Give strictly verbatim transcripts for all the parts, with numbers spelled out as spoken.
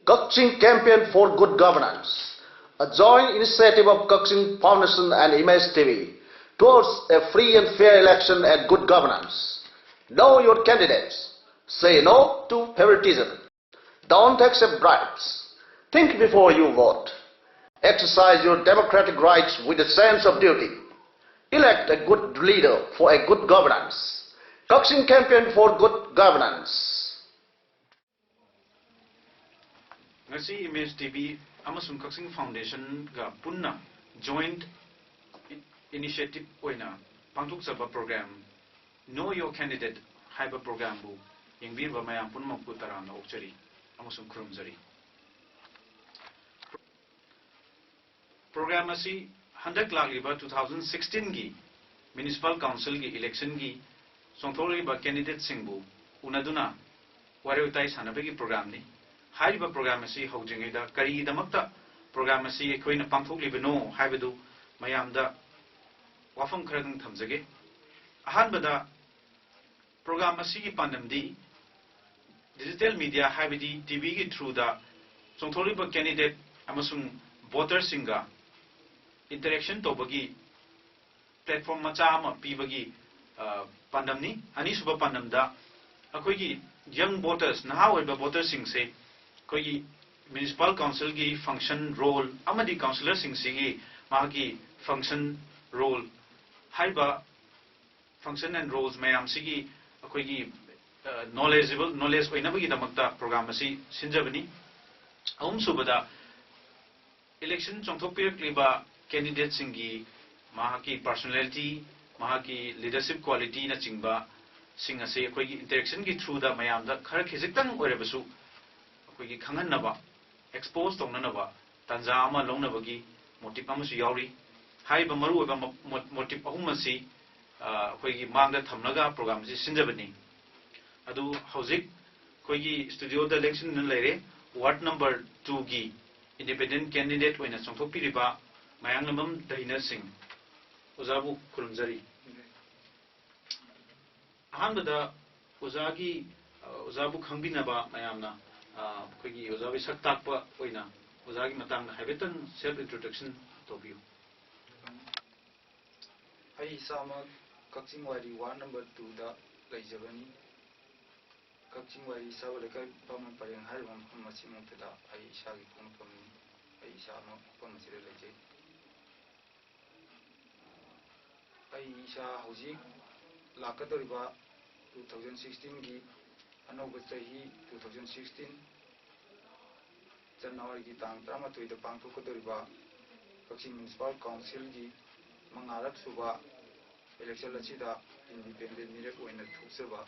Kakching Campaign for Good Governance, a joint initiative of Kakching Foundation and Image T V, towards a free and fair election and good governance. Know your candidates. Say no to favoritism. Don't accept bribes. Think before you vote. Exercise your democratic rights with a sense of duty. Elect a good leader for a good governance. Kakching Campaign for Good Governance. ꯉꯁꯤ image T V ꯑꯃꯁꯨꯡ ꯀꯛꯆꯤꯡ ꯐꯥꯎꯟꯗꯦꯁꯟꯒ ꯄꯨꯟꯅ joint initiative ꯑꯣꯏꯅ ꯄꯥꯡꯊꯣꯛꯆꯕ programme Know Your Candidate ꯍꯥꯏꯕ ꯄ꯭ꯔꯣꯒ꯭ꯔꯥꯝꯕꯨ ꯌꯦꯡꯕꯤꯔꯤꯕ ꯃꯌꯥꯝ ꯄꯨꯝꯅꯃꯛꯄꯨ ꯇꯔꯥꯝꯅ ꯑꯣꯛꯆꯔꯤ ꯑꯃꯁꯨꯡ ꯈꯨꯔꯨꯝꯖꯔꯤ꯫ Programme ꯑꯁꯤ ꯍꯟꯗꯛ ꯂꯥꯛꯂꯤꯕ ꯇꯨ ꯊꯥꯎꯖꯟ ꯁꯤꯛꯁꯇꯤꯟꯒꯤ ꯃ꯭ꯌꯨꯅꯤꯁꯤꯄꯥꯜ ꯀꯥꯎꯟꯁꯤꯜꯒꯤ ꯏꯂꯦꯛꯁꯟꯒꯤ ꯆꯣꯡꯊꯣꯛꯂꯤꯕ ꯀꯦꯟꯗꯤꯗꯦꯠꯁꯤꯡꯕꯨ ꯎꯅꯗꯨꯅ ꯋꯥꯔꯤ ꯋꯥꯇꯥꯏ ꯁꯥꯟꯅꯕꯒꯤ ꯄ꯭ꯔꯣꯒ꯭ꯔꯥꯝꯅꯤ꯫ ꯍꯥꯏꯔꯤꯕ ꯄ꯭ꯔꯣꯒ꯭ꯔꯥꯝ ꯑꯁꯤ ꯍꯧꯗ꯭ꯔꯤꯉꯩꯗ ꯀꯔꯤꯒꯤꯗꯃꯛꯇ ꯄ꯭ꯔꯣꯒ꯭ꯔꯥꯝ ꯑꯁꯤ ꯑꯩꯈꯣꯏꯅ ꯄꯥꯡꯊꯣꯛꯂꯤꯕꯅꯣ ꯍꯥꯏꯕꯗꯨ ꯃꯌꯥꯝꯗ ꯋꯥꯐꯝ ꯈꯔꯗꯪ ꯊꯝꯖꯒꯦ꯫ ꯑꯍꯥꯟꯕꯗ, ꯄ꯭ꯔꯣꯒ꯭ꯔꯥꯝ ꯑꯁꯤꯒꯤ ꯄꯥꯟꯗꯝꯗꯤ ꯗꯤꯖꯤꯇꯦꯜ ꯃꯤꯗꯤꯌꯥ, ꯍꯥꯏꯕꯗꯤ ꯇꯤ ꯚꯤꯒꯤ ꯊ꯭ꯔꯨꯗ ꯆꯣꯡꯊꯣꯛꯂꯤꯕ ꯀꯦꯟꯗꯤꯗꯦꯠ ꯑꯃꯁꯨꯡ ꯚꯣꯇꯔꯁꯤꯡꯒ ꯏꯟꯇꯔꯦꯛꯁꯟ ꯇꯧꯕꯒꯤ ꯄ꯭ꯂꯦꯠꯐꯣꯔꯝ ꯃꯆꯥ ꯑꯃ ꯄꯤꯕꯒꯤ, ꯑ, ꯄꯥꯟꯗꯝꯅꯤ꯫ ꯑꯅꯤꯁꯨꯕ ꯄꯥꯟꯗꯝꯗ ꯑꯩꯈꯣꯏꯒꯤ ꯌꯪ ꯚꯣꯇꯔꯁ, ꯅꯍꯥ ꯑꯣꯏꯕ ꯚꯣꯇꯔꯁꯤꯡꯁꯦ ꯑꯩꯈꯣꯏꯒꯤ ꯃ꯭ꯌꯨꯅꯤꯁꯤꯄꯥꯜ ꯀꯥꯎꯟꯁꯤꯜꯒꯤ ꯐꯪꯁꯟ ꯔꯣꯜ ꯑꯃꯗꯤ ꯀꯥꯎꯟꯁꯤꯂꯔꯁꯤꯡꯁꯤꯒꯤ ꯃꯍꯥꯛꯀꯤ ꯐꯪꯁꯟ ꯔꯣꯜ ꯍꯥꯏꯔꯤꯕ ꯐꯪꯁꯟ ꯑꯦꯟ ꯔꯣꯜꯁ ꯃꯌꯥꯝꯁꯤꯒꯤ ꯑꯩꯈꯣꯏꯒꯤ ꯅꯣꯂꯦꯖꯦꯕꯜ, ꯅꯣꯂꯦꯖ ꯑꯣꯏꯅꯕꯒꯤꯗꯃꯛꯇ ꯄ꯭ꯔꯣꯒ꯭ꯔꯥꯝ ꯑꯁꯤ ꯁꯤꯟꯖꯕꯅꯤ꯫ ꯑꯍꯨꯝꯁꯨꯕꯗ, ꯏꯂꯦꯛꯁꯟ ꯆꯣꯡꯊꯣꯛꯄꯤꯔꯛꯂꯤꯕ ꯀꯦꯟꯗꯤꯗꯦꯠꯁꯤꯡꯒꯤ ꯃꯍꯥꯛꯀꯤ ꯄꯥꯔꯁꯣꯅꯦꯂꯤꯇꯤ, ꯃꯍꯥꯛꯀꯤ ꯂꯤꯗꯔꯁꯤꯞ ꯀ꯭ꯋꯥꯂꯤꯇꯤꯅꯆꯤꯡꯕꯁꯤꯡ ꯑꯁꯤ ꯑꯩꯈꯣꯏꯒꯤ ꯏꯟꯇꯔꯦꯛꯁꯟꯒꯤ ꯊ꯭ꯔꯨꯗ ꯃꯌꯥꯝꯗ ꯈꯔ ꯈꯖꯤꯛꯇꯪ ꯑꯣꯏꯔꯕꯁꯨ ꯑꯩꯈꯣꯏꯒꯤ ꯈꯪꯍꯟꯅꯕ, ꯑꯦꯛꯁꯄꯣꯖ ꯇꯧꯅꯅꯕ ꯇꯥꯟꯖꯥ ꯑꯃ ꯂꯧꯅꯕꯒꯤ ꯃꯣꯇꯤꯞ ꯑꯃꯁꯨ ꯌꯥꯎꯔꯤ꯫ ꯍꯥꯏꯔꯤꯕ ꯃꯔꯨꯑꯣꯏꯕ ꯃꯣ-, ꯃꯣ-, ꯃꯣꯇꯤꯞ ꯑꯍꯨꯝ ꯑꯁꯤ, ꯑ, ꯑꯩꯈꯣꯏꯒꯤ ꯃꯥꯡꯗ ꯊꯝꯂꯒ ꯄ꯭ꯔꯣꯒ꯭ꯔꯥꯝ ꯑꯁꯤ ꯁꯤꯟꯖꯕꯅꯤ꯫ ꯑꯗꯨ ꯍꯧꯖꯤꯛ ꯑꯩꯈꯣꯏꯒꯤ ꯁ꯭ꯇꯨꯗꯤꯑꯣꯗ ꯂꯦꯡꯁꯤꯟꯗꯨꯅ ꯂꯩꯔꯦ ꯋꯥꯔꯗ ꯅꯝꯕꯔ ꯇꯨꯒꯤ ꯏꯟꯗꯤꯄꯦꯟꯗꯦꯟꯠ ꯀꯦꯟꯗꯤꯗꯦꯠ ꯑꯣꯏꯅ ꯆꯣꯡꯊꯣꯛꯄꯤꯔꯤꯕ ꯃꯌꯥꯡꯂꯝꯕꯝ ꯗꯍꯤꯅ ꯁꯤꯡ꯫ ꯑꯣꯖꯥꯕꯨ ꯈꯨꯔꯨꯝꯖꯔꯤ꯫ ꯑꯍꯥꯟꯕꯗ ꯑꯣꯖꯥꯒꯤ, ꯑ, ꯑꯣꯖꯥꯕꯨ ꯈꯪꯕꯤꯅꯕ ꯃꯌꯥꯝꯅ ꯑꯩꯈꯣꯏꯒꯤ ꯑꯣꯖꯥꯒꯤ ꯁꯛ ꯇꯥꯛꯄ ꯑꯣꯏꯅ ꯑꯣꯖꯥꯒꯤ ꯃꯇꯥꯡꯗ ꯍꯥꯏꯐꯦꯠꯇꯪ self introduction ꯇꯧꯕꯤꯌꯨ꯫ ꯑꯩ ꯏꯁꯥꯃꯛ ꯀꯛꯆꯤꯡ ꯋꯥꯏꯔꯤ ꯋꯥꯔꯗ ꯅꯝꯕꯔ ꯇꯨꯗ ꯂꯩꯖꯕꯅꯤ꯫ ꯀꯛꯆꯤꯡ ꯋꯥꯏꯔꯤ ꯁꯥꯕ ꯂꯩꯀꯥꯏ ꯄꯥꯃꯟ ꯄꯔꯦꯡ ꯍꯥꯏꯔꯤꯕ ꯃꯐꯝ ꯑꯁꯤꯃꯛꯇꯗ ꯑꯩ ꯏꯁꯥꯒꯤ ꯄꯣꯛꯅꯐꯝꯅꯤ꯫ ꯑꯩ ꯏꯁꯥꯃꯛ ꯃꯐꯝ ꯑꯁꯤꯗ ꯂꯩꯖꯩ꯫ ꯑꯩ ꯏꯁꯥ ꯍꯧꯖꯤꯛ ꯂꯥꯛꯀꯗꯧꯔꯤꯕ two thousand sixteenꯒꯤ ꯑꯅꯧꯕ ꯆꯍꯤ two thousand sixteen Januaryꯒꯤ ꯇꯥꯡ ꯇꯔꯥꯃꯥꯊꯣꯏꯗ ꯄꯥꯡꯊꯣꯛꯀꯗꯧꯔꯤꯕ ꯀꯛꯆꯤꯡ Municipal Councilꯒꯤ ꯃꯉꯥꯔꯛ ꯁꯨꯕ election ꯑꯁꯤꯗ independent ꯃꯤꯔꯦꯞ ꯑꯣꯏꯅ ꯊꯣꯛꯆꯕ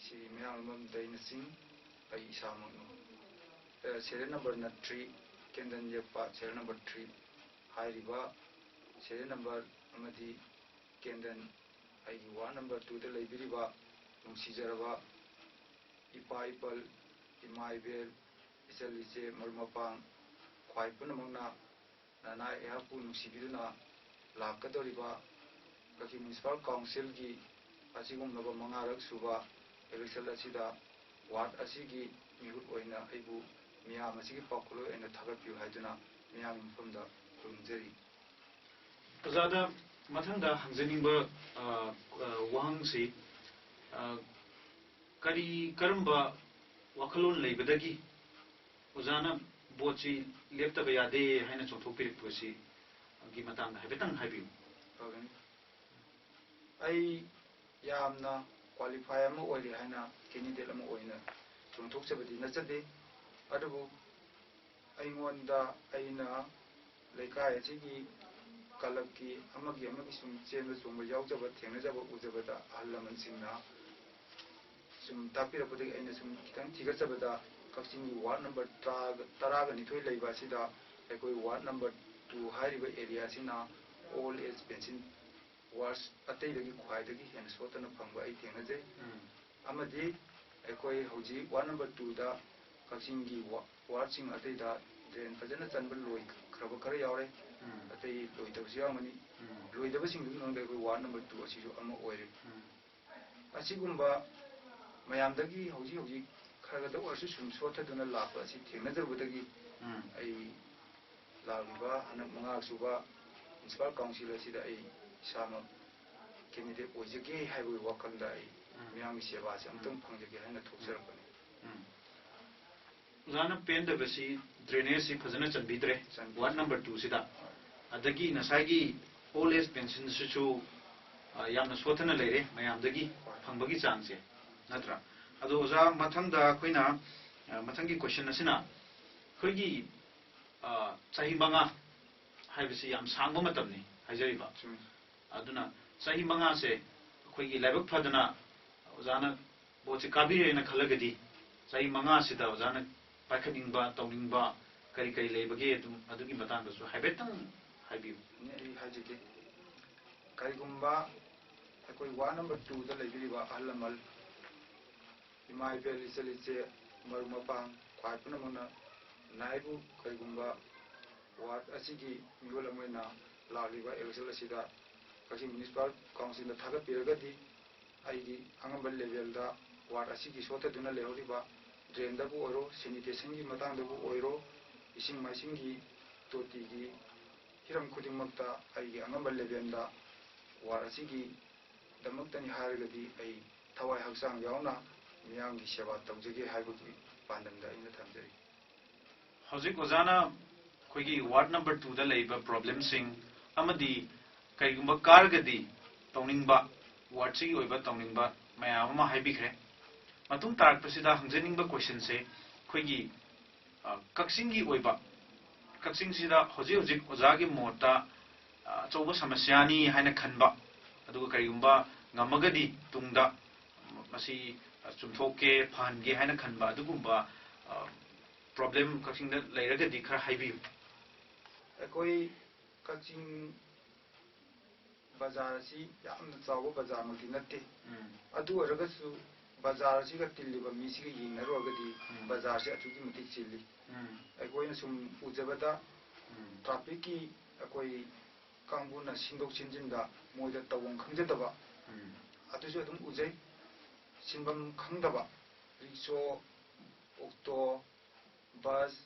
ꯁꯤ ꯃꯌꯥꯝ ꯑꯃ ꯗꯩꯅ ꯆꯤꯡ ꯑꯩ ꯏꯁꯥꯃꯛꯅꯤ꯫ ꯁꯦꯔꯤꯌꯦꯜ ꯅꯝꯕꯔꯅ ꯊ꯭ꯔꯤ, ꯀꯦꯟꯗꯜ ꯌꯦꯛꯄ ꯁꯦꯔꯤꯌꯦꯜ ꯅꯝꯕꯔ ꯊ꯭ꯔꯤ ꯍꯥꯏꯔꯤꯕ ꯁꯦꯔꯤꯌꯦꯜ ꯅꯝꯕꯔ ꯑꯃꯗꯤ ꯀꯦꯟꯗꯜ ꯑꯩꯒꯤ ꯋꯥꯔꯗ ꯅꯝꯕꯔ ꯇꯨꯗ ꯂꯩꯕꯤꯔꯤꯕ ꯅꯨꯡꯁꯤꯖꯔꯕ ꯏꯄꯥ ꯏꯄꯜ, ꯏꯃꯥ ꯏꯕꯦꯜ, ꯏꯆꯜ ꯏꯆꯦ, ꯃꯔꯨꯞ ꯃꯄꯥꯡ, ꯈ꯭ꯋꯥꯏ ꯄꯨꯝꯅꯃꯛꯅ ꯅꯅꯥꯏ ꯑꯩꯍꯥꯛꯄꯨ ꯅꯨꯡꯁꯤꯕꯤꯗꯨꯅ ꯂꯥꯛꯀꯗꯧꯔꯤꯕ ꯀꯛꯆꯤꯡ Municipal Councilꯒꯤ ꯑꯁꯤꯒꯨꯝꯂꯕ ꯃꯉꯥꯔꯛ ꯁꯨꯕ election ꯑꯁꯤꯗ ꯋꯥꯔꯗ ꯑꯁꯤꯒꯤ ꯃꯤꯍꯨꯠ ꯑꯣꯏꯅ ꯑꯩꯕꯨ ꯃꯤꯌꯥꯝ ꯑꯁꯤꯒꯤ ꯄꯥꯎꯈꯨꯝꯂꯣꯏ ꯑꯣꯏꯅ ꯊꯥꯒꯠꯄꯤꯌꯨ ꯍꯥꯏꯗꯨꯅ ꯃꯤꯌꯥꯝꯒꯤ ꯃꯐꯝꯗ ꯈꯨꯔꯨꯝꯖꯔꯤ꯫ ꯑꯣꯖꯥꯗ ꯃꯊꯪꯗ ꯍꯪꯖꯅꯤꯡꯕ ꯑ, ꯑ, ꯋꯥꯍꯪꯁꯤ, ꯑ, ꯀꯔꯤ, ꯀꯔꯝꯕ ꯋꯥꯈꯜꯂꯣꯟ ꯂꯩꯕꯗꯒꯤ ꯑꯣꯖꯥꯅ ꯚꯣꯠꯁꯤ ꯂꯦꯞꯇꯕ ꯌꯥꯗꯦ ꯍꯥꯏꯅ ꯆꯣꯡꯊꯣꯛꯄꯤꯔꯛꯄꯁꯤꯒꯤ ꯃꯇꯥꯡꯗ ꯍꯥꯏꯐꯦꯠꯇꯪ ꯍꯥꯏꯕꯤꯌꯨ꯫ ꯐꯒꯅꯤ꯫ ꯑꯩ ꯌꯥꯝꯅ qualify ꯑꯃ ꯑꯣꯏꯔꯦ ꯍꯥꯏꯅ candidate ꯑꯃ ꯑꯣꯏꯅ ꯆꯣꯡꯊꯣꯛꯆꯕꯗꯤ ꯅꯠꯆꯗꯦ꯫ ꯑꯗꯨꯕꯨ ꯑꯩꯉꯣꯟꯗ, ꯑꯩꯅ ꯂꯩꯀꯥꯏ ꯑꯁꯤꯒꯤ clubꯀꯤ ꯑꯃꯒꯤ ꯑꯃꯒꯤ ꯁꯨꯝ ꯆꯦꯟꯕ ꯆꯣꯡꯕ ꯌꯥꯎꯖꯕ, ꯊꯦꯡꯅꯖꯕ, ꯎꯖꯕꯗ ꯑꯍꯜ ꯂꯃꯟꯁꯤꯡꯅ ꯁꯨꯝ ꯇꯥꯛꯄꯤꯔꯛꯄꯗꯒꯤ ꯑꯩꯅ ꯁꯨꯝ ꯈꯤꯇꯪ ꯊꯤꯒꯠꯆꯕꯗ, ꯀꯛꯆꯤꯡꯒꯤ ward number ꯇꯔꯥꯒ, ꯇꯔꯥꯒ ꯅꯤꯊꯣꯏ ꯂꯩꯕ ꯑꯁꯤꯗ ꯑꯩꯈꯣꯏ ward number two ꯍꯥꯏꯔꯤꯕ area ꯑꯁꯤꯅ old age pension wards ꯑꯇꯩꯗꯒꯤ ꯈ꯭ꯋꯥꯏꯗꯒꯤ ꯍꯦꯟꯅ ꯁꯣꯠꯇꯅ ꯐꯪꯕ ꯑꯩ ꯊꯦꯡꯅꯖꯩ꯫ ꯎꯝ꯫ ꯑꯃꯗꯤ ꯑꯩꯈꯣꯏ ꯍꯧꯖꯤꯛ ward number twoꯗ ꯀꯛꯆꯤꯡꯒꯤ wa-, wardꯁꯤꯡ ꯑꯇꯩꯗ drain ꯐꯖꯅ ꯆꯟꯕ ꯂꯣꯏꯈ꯭ꯔꯕ ꯈꯔ ꯌꯥꯎꯔꯦ꯫ ꯎꯝ꯫ ꯑꯇꯩ ꯂꯣꯏꯗꯕꯁꯨ ꯌꯥꯎꯔꯝꯒꯅꯤ꯫ ꯎꯝ꯫ ꯂꯣꯏꯗꯕꯁꯤꯡꯗꯨꯒꯤ ꯃꯅꯨꯡꯗ ꯑꯩꯈꯣꯏ ward number two ꯑꯁꯤꯁꯨ ꯑꯃ ꯑꯣꯏꯔꯦ꯫ ꯎꯝ꯫ ꯑꯁꯤꯒꯨꯝꯕ ꯃꯌꯥꯝꯗꯒꯤ ꯍꯧꯖꯤꯛ ꯍꯧꯖꯤꯛ ꯈꯔꯗ ꯑꯣꯏꯔꯁꯨ ꯁꯨꯝ ꯁꯣꯠꯊꯗꯨꯅ ꯂꯥꯛꯄ ꯑꯁꯤ ꯊꯦꯡꯅꯖꯔꯨꯕꯗꯒꯤ ꯎꯝ ꯑꯩ ꯂꯥꯛꯂꯤꯕ ꯍꯟꯗꯛ ꯃꯉꯥ ꯁꯨꯕ ꯃ꯭ꯌꯨꯅꯤꯁꯤꯄꯥꯜ ꯀꯥꯎꯟꯁꯤꯜ ꯑꯁꯤꯗ ꯑꯩ ꯏꯁꯥꯃꯛ ꯀꯦꯟꯗꯤꯗꯦꯠ ꯑꯣꯏꯖꯒꯦ ꯍꯥꯏꯕꯒꯤ ꯋꯥꯈꯜꯗ ꯑꯩ ꯎꯝ ꯃꯤꯌꯥꯝꯒꯤ ꯁꯦꯕꯥꯁꯦ ꯑꯃꯨꯛꯇꯪ ꯐꯪꯖꯒꯦ ꯍꯥꯏꯅ ꯊꯣꯛꯆꯔꯛꯄꯅꯤ꯫ ꯎꯝ ꯑꯣꯖꯥꯅ ꯄꯦꯟꯗꯕꯁꯤ ꯗ꯭ꯔꯦꯅꯦꯖꯁꯤ ꯐꯖꯅ ꯆꯟꯕꯤꯗ꯭ꯔꯦ꯫ ꯆꯟꯕꯤꯗ꯭ꯔꯦ꯫ Ward number ꯇꯨꯁꯤꯗ꯫ ꯑꯗꯒꯤ ꯉꯁꯥꯏꯒꯤ ꯑꯣꯜ ꯑꯦꯖ ꯄꯦꯟꯁꯤꯟꯁꯤꯁꯨ ꯌꯥꯝꯅ ꯁꯣꯠꯊꯅ ꯂꯩꯔꯦ ꯃꯌꯥꯝꯗꯒꯤ ꯐꯪꯕꯒꯤ ꯆꯥꯡꯁꯦ, ꯅꯠꯇ꯭ꯔꯥ? ꯑꯗꯣ ꯑꯣꯖꯥ, ꯃꯊꯪꯗ ꯑꯩꯈꯣꯏꯅ ꯑ, ꯃꯊꯪꯒꯤ ꯀꯣꯏꯁꯟ ꯑꯁꯤꯅ ꯑꯩꯈꯣꯏꯒꯤ ꯑ, ꯆꯍꯤ ꯃꯉꯥ ꯍꯥꯏꯕꯁꯤ ꯌꯥꯝ ꯁꯥꯡꯕ ꯃꯇꯝꯅꯤ ꯍꯥꯏꯖꯔꯤꯕ꯫ ꯆꯨꯝꯃꯤ꯫ ꯑꯗꯨꯅ ꯆꯍꯤ ꯃꯉꯥꯁꯦ ꯑꯩꯈꯣꯏꯒꯤ ꯂꯥꯏꯕꯛ ꯐꯗꯅ ꯑꯣꯖꯥꯅ ꯚꯣꯠꯁꯦ ꯀꯥꯕꯤꯔꯦꯅ ꯈꯜꯂꯒꯗꯤ, ꯆꯍꯤ ꯃꯉꯥꯁꯤꯗ ꯑꯣꯖꯥꯅ ꯄꯥꯏꯈꯠꯅꯤꯡꯕ, ꯇꯧꯅꯤꯡꯕ ꯀꯔꯤ ꯀꯔꯤ ꯂꯩꯕꯒꯦ, ꯑꯗꯨꯝ ꯑꯗꯨꯒꯤ ꯃꯇꯥꯡꯗꯁꯨ ꯍꯥꯏꯐꯦꯠꯇꯪ ꯍꯥꯏꯕꯤꯌꯨ꯫ ꯑꯩ ꯍꯥꯏꯖꯒꯦ꯫ ꯀꯔꯤꯒꯨꯝꯕ ꯑꯩꯈꯣꯏ ꯋꯥꯔꯗ ꯅꯝꯕꯔ ꯇꯨꯗ ꯂꯩꯕꯤꯔꯤꯕ ꯑꯍꯜ ꯂꯃꯟ, ꯏꯃꯥ ꯏꯕꯦꯜ, ꯏꯆꯜ ꯏꯆꯦ, ꯃꯔꯨꯞ ꯃꯄꯥꯡ, ꯈ꯭ꯋꯥꯏ ꯄꯨꯝꯅꯃꯛꯅ ꯅꯥꯏꯕꯨ ꯀꯔꯤꯒꯨꯝꯕ ꯋꯥꯔꯗ ꯑꯁꯤꯒꯤ ꯃꯤꯍꯨꯠ ꯑꯃ ꯑꯣꯏꯅ ꯂꯥꯛꯂꯤꯕ ꯏꯂꯦꯛꯁꯟ ꯑꯁꯤꯗ ꯀꯛꯆꯤꯡ ꯃ꯭ꯌꯨꯅꯤꯁꯤꯄꯥꯜ ꯀꯥꯎꯟꯁꯤꯜꯗ ꯊꯥꯒꯠꯄꯤꯔꯒꯗꯤ, ꯑꯩꯒꯤ ꯑꯉꯝꯕ ꯂꯦꯚꯦꯜꯗ ꯋꯥꯔꯗ ꯑꯁꯤꯒꯤ ꯁꯣꯠꯊꯗꯨꯅ ꯂꯩꯍꯧꯔꯤꯕ ꯗ꯭ꯔꯦꯟꯗꯕꯨ ꯑꯣꯏꯔꯣ, ꯁꯦꯅꯤꯇꯦꯁꯟꯒꯤ ꯃꯇꯥꯡꯗꯕꯨ ꯑꯣꯏꯔꯣ, ꯏꯁꯤꯡ ꯃꯥꯏꯁꯤꯡꯒꯤ ꯇꯣꯇꯤꯒꯤ ꯍꯤꯔꯝ ꯈꯨꯗꯤꯡꯃꯛꯇ ꯑꯩꯒꯤ ꯑꯉꯝꯕ ꯂꯦꯚꯦꯜꯗ ꯋꯥꯔꯗ ꯑꯁꯤꯒꯤꯗꯃꯛꯇꯅꯤ ꯍꯥꯏꯔꯒꯗꯤ ꯑꯩ ꯊꯋꯥꯏ ꯍꯛꯆꯥꯡ ꯌꯥꯎꯅ ꯃꯤꯌꯥꯝꯒꯤ ꯁꯦꯕꯥ ꯇꯧꯖꯒꯦ ꯍꯥꯏꯕꯒꯤ ꯄꯥꯟꯗꯝꯗ ꯑꯩꯅ ꯊꯝꯖꯔꯤ꯫ ꯍꯧꯖꯤꯛ ꯑꯣꯖꯥꯅ ꯑꯩꯈꯣꯏꯒꯤ ꯋꯥꯔꯗ ꯅꯝꯕꯔ ꯇꯨꯗ ꯂꯩꯔꯤꯕ ꯄ꯭ꯔꯣꯕ꯭ꯂꯦꯝꯁꯤꯡ ꯑꯃꯗꯤ ꯀꯔꯤꯒꯨꯝꯕ ꯀꯥꯔꯒꯗꯤ ꯇꯧꯅꯤꯡꯕ, ꯋꯥꯔꯗꯁꯤꯒꯤ ꯑꯣꯏꯕ ꯇꯧꯅꯤꯡꯕ ꯃꯌꯥꯝ ꯑꯃ ꯍꯥꯏꯕꯤꯈ꯭ꯔꯦ꯫ ꯃꯇꯨꯡ ꯇꯥꯔꯛꯄꯁꯤꯗ ꯍꯪꯖꯅꯤꯡꯕ ꯀꯣꯏꯁꯟꯁꯦ ꯑꯩꯈꯣꯏꯒꯤ ꯑ, ꯀꯛꯆꯤꯡꯒꯤ ꯑꯣꯏꯕ, ꯀꯛꯆꯤꯡꯁꯤꯗ ꯍꯧꯖꯤꯛ ꯍꯧꯖꯤꯛ ꯑꯣꯖꯥꯒꯤ ꯃꯣꯠꯇ ꯑ, ꯑꯆꯧꯕ ꯁꯃꯁ꯭ꯌꯥꯅꯤ ꯍꯥꯏꯅ ꯈꯟꯕ, ꯑꯗꯨꯒ ꯀꯔꯤꯒꯨꯝꯕ ꯉꯝꯃꯒꯗꯤ ꯇꯨꯡꯗ ꯃꯁꯤ ꯑ, ꯆꯨꯝꯊꯣꯛꯀꯦ, ꯐꯍꯟꯒꯦ ꯍꯥꯏꯅ ꯈꯟꯕ ꯑꯗꯨꯒꯨꯝꯕ ꯄ꯭ꯔꯣꯕ꯭ꯂꯦꯝ ꯀꯛꯆꯤꯡꯗ ꯂꯩꯔꯒꯗꯤ ꯈꯔ ꯍꯥꯏꯕꯤꯌꯨ꯫ ꯑꯩꯈꯣꯏ ꯀꯛꯆꯤꯡ ꯕꯖꯥꯔ ꯑꯁꯤ ꯌꯥꯝꯅ ꯆꯥꯎꯕ ꯕꯖꯥꯔꯃꯛꯇꯤ ꯅꯠꯇꯦ꯫ ꯎꯝ, ꯑꯗꯨ ꯑꯣꯏꯔꯒꯁꯨ ꯕꯖꯥꯔ ꯑꯁꯤꯒ ꯇꯤꯜꯂꯤꯕ ꯃꯤꯁꯤꯒ ꯌꯦꯡꯅꯔꯨꯔꯒꯗꯤ ꯎꯝ꯫ ꯕꯖꯥꯔꯁꯤ ꯑꯗꯨꯛꯀꯤ ꯃꯇꯤꯛ ꯆꯤꯜꯂꯤ꯫ ꯎꯝ, ꯑꯩꯈꯣꯏꯅ ꯁꯨꯝ ꯎꯖꯕꯗ ꯎꯝ, ꯇ꯭ꯔꯥꯐꯤꯛꯀꯤ ꯑꯩꯈꯣꯏ ꯀꯥꯡꯕꯨꯅ ꯁꯤꯟꯗꯣꯛ ꯁꯤꯟꯖꯤꯟꯗ ꯃꯣꯏꯗ ꯇꯧꯐꯝ ꯈꯪꯖꯗꯕ ꯎꯝ, ꯑꯗꯨꯁꯨ ꯑꯗꯨꯝ ꯎꯖꯩ꯫ ꯁꯤꯟꯐꯝ ꯈꯪꯗꯕ ꯔꯤꯛꯁꯣ ꯑꯣꯛꯇꯣ, ꯕꯁ,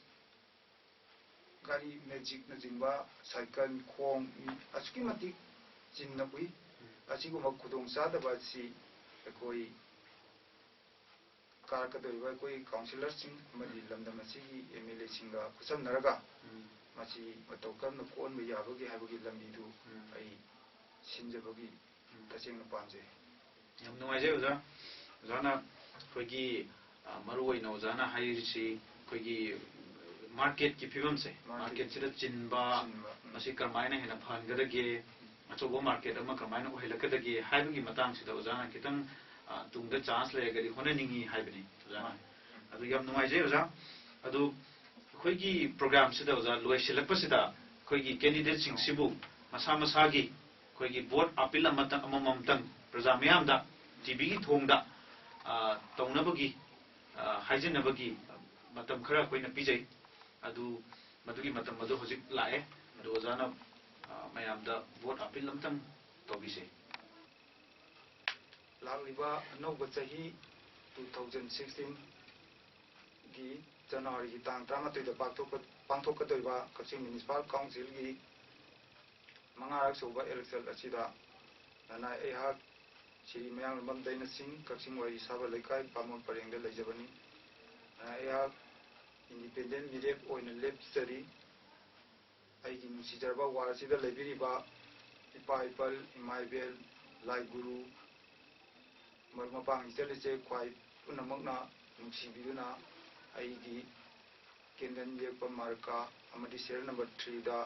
ꯒꯥꯔꯤ ꯃꯦꯖꯤꯛꯅꯆꯤꯡꯕ, ꯁꯥꯏꯀꯜ, ꯈꯣꯡ, ꯃꯤ ꯑꯁꯨꯛꯀꯤ ꯃꯇꯤꯛ ꯆꯤꯟꯅ ꯎꯏ꯫ ꯑꯁꯤꯒꯨꯝꯕ ꯈꯨꯗꯣꯡꯆꯥꯗꯕ ꯑꯁꯤ ꯑꯩꯈꯣꯏ ꯀꯥꯔꯛꯀꯗꯧꯔꯤꯕ ꯑꯩꯈꯣꯏ ꯀꯥꯎꯟꯁꯤꯂꯔꯁꯤꯡ ꯑꯃꯗꯤ ꯂꯝꯗꯝ ꯑꯁꯤꯒꯤ ꯑꯦꯝ ꯑꯦꯜ ꯑꯦꯁꯤꯡꯒ ꯈꯨꯠꯁꯝꯅꯔꯒ ꯎꯝ꯫ ꯃꯁꯤ ꯃꯇꯧ ꯀꯔꯝꯅ ꯀꯣꯛꯍꯟꯕ ꯌꯥꯕꯒꯦ ꯍꯥꯏꯕꯒꯤ ꯂꯝꯕꯤꯗꯨ ꯎꯝ꯫ ꯑꯩ ꯁꯤꯟꯖꯕꯒꯤ ꯎꯝ꯫ ꯇꯁꯦꯡꯅ ꯄꯥꯝꯖꯩ꯫ ꯌꯥꯝ ꯅꯨꯡꯉꯥꯏꯖꯩ ꯑꯣꯖꯥ꯫ ꯑꯣꯖꯥꯅ ꯑꯩꯈꯣꯏꯒꯤ, ꯑ, ꯃꯔꯨꯑꯣꯏꯅ ꯑꯣꯖꯥꯅ ꯍꯥꯏꯔꯤꯁꯤ ꯑꯩꯈꯣꯏꯒꯤ ꯃꯥꯔꯀꯦꯠꯀꯤ ꯐꯤꯕꯝꯁꯦ, ꯃꯥꯔꯀꯦꯠ꯫ ꯃꯥꯔꯀꯦꯠꯁꯤꯗ ꯆꯤꯟꯕ, ꯆꯤꯟꯕ꯫ ꯎꯝ꯫ ꯃꯁꯤ ꯀꯔꯝꯍꯥꯏꯅ ꯍꯦꯟꯅ ꯐꯍꯟꯒꯗꯒꯦ, ꯑꯆꯧꯕ ꯃꯥꯔꯀꯦꯠ ꯑꯃ ꯀꯔꯝꯍꯥꯏꯅ ꯑꯣꯏꯍꯜꯂꯛꯀꯗꯒꯦ ꯍꯥꯏꯕꯒꯤ ꯃꯇꯥꯡꯁꯤꯗ ꯑꯣꯖꯥꯅ ꯈꯤꯇꯪ, ꯑ, ꯇꯨꯡꯗ ꯆꯥꯟꯁ ꯂꯩꯔꯒꯗꯤ ꯍꯣꯠꯅꯅꯤꯡꯉꯤ ꯍꯥꯏꯕꯅꯤ ꯑꯣꯖꯥꯅ꯫ ꯃꯥꯅꯤ꯫ ꯑꯗꯨ ꯌꯥꯝ ꯅꯨꯡꯉꯥꯏꯖꯩ ꯑꯣꯖꯥ꯫ ꯑꯗꯨ ꯑꯩꯈꯣꯏꯒꯤ ꯄ꯭ꯔꯣꯒ꯭ꯔꯥꯝꯁꯤꯗ ꯑꯣꯖꯥ ꯂꯣꯏꯁꯤꯜꯂꯛꯄꯁꯤꯗ ꯑꯩꯈꯣꯏꯒꯤ ꯀꯦꯟꯗꯤꯗꯦꯠꯁꯤꯡꯁꯤꯕꯨ ꯃꯁꯥ ꯃꯁꯥꯒꯤ ꯑꯩꯈꯣꯏꯒꯤ ꯚꯣꯠ ꯑꯄꯤꯜ ꯑꯃꯇꯪ, ꯑꯃꯃꯝꯇꯪ ꯄ꯭ꯔꯖꯥ ꯃꯤꯌꯥꯝꯗ ꯇꯤ ꯚꯤꯒꯤ ꯊꯣꯡꯗ, ꯑ, ꯇꯧꯅꯕꯒꯤ, ꯑ, ꯍꯥꯏꯖꯅꯕꯒꯤ ꯃꯇꯝ ꯈꯔ ꯑꯩꯈꯣꯏꯅ ꯄꯤꯖꯩ꯫ ꯑꯗꯨ ꯃꯗꯨꯒꯤ ꯃꯇꯝ ꯑꯗꯨ ꯍꯧꯖꯤꯛ ꯂꯥꯛꯑꯦ꯫ ꯑꯗꯨ ꯑꯣꯖꯥꯅ, ꯑ, ꯃꯌꯥꯝꯗ ꯚꯣꯠ ꯑꯄꯤꯜ ꯑꯃꯇꯪ ꯇꯧꯕꯤꯁꯦ꯫ ꯂꯥꯛꯂꯤꯕ ꯑꯅꯧꯕ ꯆꯍꯤ two thousand sixteen ꯒꯤ ꯖꯅꯋꯥꯔꯤꯒꯤ ꯇꯥꯡ ꯇꯔꯥꯃꯥꯊꯣꯏꯗ ꯄꯥꯡꯊꯣꯛꯄ-, ꯄꯥꯡꯊꯣꯛꯀꯗꯧꯔꯤꯕ ꯀꯛꯆꯤꯡ ꯃ꯭ꯌꯨꯅꯤꯁꯤꯄꯥꯜ ꯀꯥꯎꯟꯁꯤꯜꯒꯤ ꯃꯉꯥꯔꯛ ꯁꯨꯕ ꯏꯂꯦꯛꯁꯟ ꯑꯁꯤꯗ ꯅꯅꯥꯏ ꯑꯩꯍꯥꯛ ꯁ꯭ꯔꯤ ꯃꯌꯥꯡꯂꯝꯕꯝ ꯗꯩꯅ ꯁꯤꯡ, ꯀꯛꯆꯤꯡ ꯋꯥꯏꯔꯤ ꯁꯥꯕ ꯂꯩꯀꯥꯏ, ꯕꯥꯃꯣꯟ ꯄꯔꯦꯡꯗ ꯂꯩꯖꯕꯅꯤ꯫ ꯅꯅꯥꯏ ꯑꯩꯍꯥꯛ ꯏꯟꯗꯤꯄꯦꯟꯗꯦꯟ ꯃꯤꯔꯦꯞ ꯑꯣꯏꯅ ꯂꯦꯞꯆꯔꯤ꯫ ꯑꯩꯒꯤ ꯅꯨꯡꯁꯤꯖꯔꯕ ꯋꯥꯔꯜ ꯑꯁꯤꯗ ꯂꯩꯕꯤꯔꯤꯕ ꯏꯄꯥ ꯏꯄꯜ, ꯏꯃꯥ ꯏꯕꯦꯜ, ꯂꯥꯏ ꯒꯨꯔꯨ, ꯃꯔꯨꯞ ꯃꯄꯥꯡ, ꯏꯆꯜ ꯏꯆꯦ ꯈ꯭ꯋꯥꯏ ꯄꯨꯝꯅꯃꯛꯅ ꯅꯨꯡꯁꯤꯕꯤꯗꯨꯅ ꯑꯩꯒꯤ ꯀꯦꯟꯗꯜ ꯌꯦꯛꯄ ꯃꯥꯔꯀꯥ ꯑꯃꯗꯤ serial number three ꯗ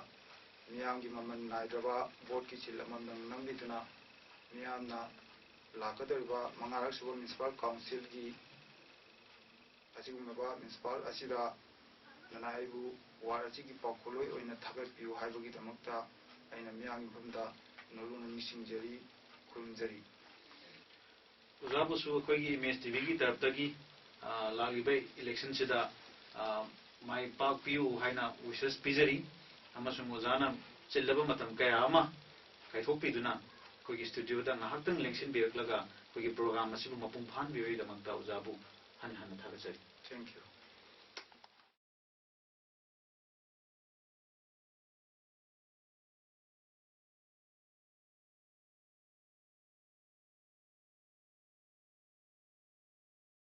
ꯃꯤꯌꯥꯝꯒꯤ ꯃꯃꯜ ꯅꯥꯏꯗ꯭ꯔꯕ ꯚꯣꯠꯀꯤ ꯁꯤꯜ ꯑꯃꯃꯝ ꯅꯝꯕꯤꯗꯨꯅ ꯃꯤꯌꯥꯝꯅ ꯂꯥꯛꯀꯗꯧꯔꯤꯕ ꯃꯉꯥꯔꯛ ꯁꯨꯕ ꯃ꯭ꯌꯨꯅꯤꯁꯤꯄꯥꯜ ꯀꯥꯎꯟꯁꯤꯜꯒꯤ ꯑꯁꯤꯒꯨꯝꯂꯕ ꯃ꯭ꯌꯨꯅꯤꯁꯤꯄꯥꯜ ꯑꯁꯤꯗ ꯅꯅꯥꯏꯕꯨ ꯋꯥꯔꯗ ꯑꯁꯤꯒꯤ ꯄꯥꯎꯈꯣꯜꯂꯣꯏ ꯑꯣꯏꯅ ꯊꯥꯒꯠꯄꯤꯌꯨ ꯍꯥꯏꯕꯒꯤꯗꯃꯛꯇ ꯑꯩꯅ ꯃꯤꯌꯥꯝꯒꯤ ꯃꯐꯝꯗ ꯅꯣꯂꯨꯛꯅ ꯅꯤꯡꯁꯤꯡꯖꯔꯤ, ꯈꯨꯔꯨꯝꯖꯔꯤ꯫ ꯑꯣꯖꯥꯕꯨꯁꯨ ꯑꯩꯈꯣꯏꯒꯤ ꯏꯃꯦꯖ ꯇꯤ ꯚꯤꯒꯤ ꯇꯔꯞꯇꯒꯤ, ꯑ, ꯂꯥꯛꯂꯤꯕ ꯏꯂꯦꯛꯁꯟꯁꯤꯗ, ꯑ, ꯃꯥꯏ ꯄꯥꯛꯄꯤꯌꯨ ꯍꯥꯏꯅ ꯋꯤꯁꯦꯁ ꯄꯤꯖꯔꯤ꯫ ꯑꯃꯁꯨꯡ ꯑꯣꯖꯥꯅ ꯆꯤꯜꯂꯕ ꯃꯇꯝ ꯀꯌꯥ ꯑꯃ ꯀꯥꯏꯊꯣꯛꯄꯤꯗꯨꯅ ꯑꯩꯈꯣꯏꯒꯤ ꯁ꯭ꯇꯨꯗꯤꯑꯣꯗ ꯉꯥꯏꯍꯥꯛꯇꯪ ꯂꯦꯡꯁꯤꯟꯕꯤꯔꯛꯂꯒ ꯑꯩꯈꯣꯏꯒꯤ ꯄ꯭ꯔꯣꯒ꯭ꯔꯥꯝ ꯑꯁꯤꯕꯨ ꯃꯄꯨꯡ ꯐꯥꯍꯟꯕꯤꯕꯒꯤꯗꯃꯛꯇ ꯑꯣꯖꯥꯕꯨ ꯍꯟꯅ ꯍꯟꯅ ꯊꯥꯒꯠꯆꯔꯤ꯫ Thank you.